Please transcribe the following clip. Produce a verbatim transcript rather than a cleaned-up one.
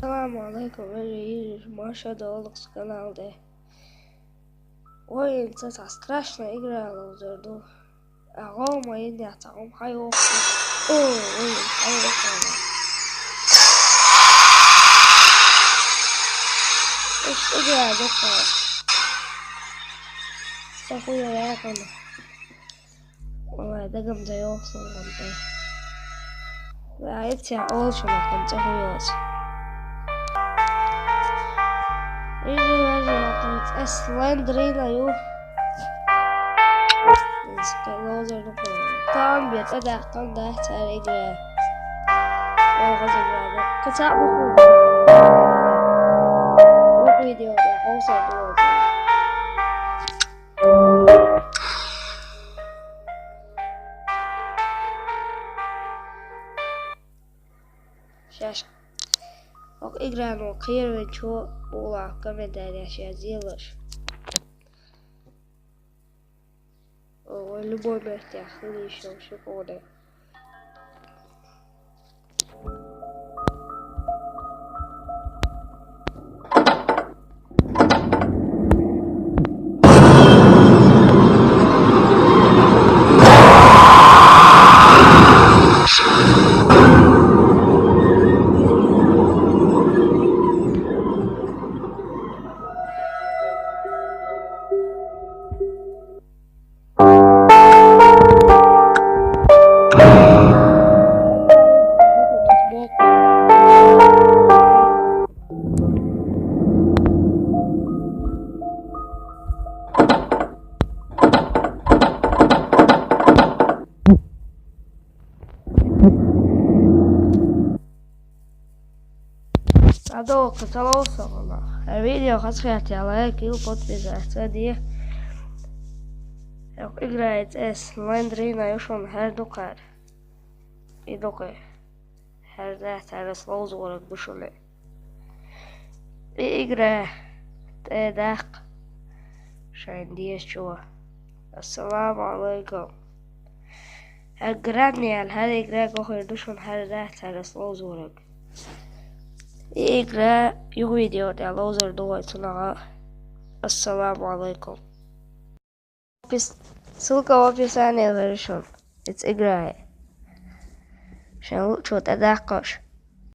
Ассаламу алейкум, вежарий, ма шо долу сан канал тӀе. Вай, ца страшная игра ловзур ду. Агьо, ма йинна яц, агьо, хьайоху. О, вай, хьайоху. Иш игра дукха. Ца хуя яхана. Валлай, дагам ца йоху сан гӀантӀе. Ва, иццехь олуш ма хӀун ца хӀун йоцу. Иза вежа, ас Слендерман ю. Иза ловзар ду. Там бе, ца дахтан да, цара игра. О, хаза игра. Каца бу. Видео, я, хоза ду. Шаьш. Оха играно кхеравинчо ула комментарияш язделаш. О, любой мертя, хили шо шиконе. Садовка, ца ловза сан гӀуллакх. Хьан видео хазахетахь, лайк, ил, подписаться де. Играет эс Слендерман ю шуна хӀара дукхара. И дукха. ХӀара дац, хӀара ас ловзорг ду шуна. И игра тӀе даккха шайн дезачо. Ассаламу алейкум. ХӀара гранни аьлла, хӀара игра гохур ду шуна, хӀара дац, хӀара ас ловзорг. И игра юха видео тӀе ловзар ду вай цунах. Ассаламу алейкум. Опис-, ссылка в описании лежит. It's играй. Шайн лучо тӀедаккхаш.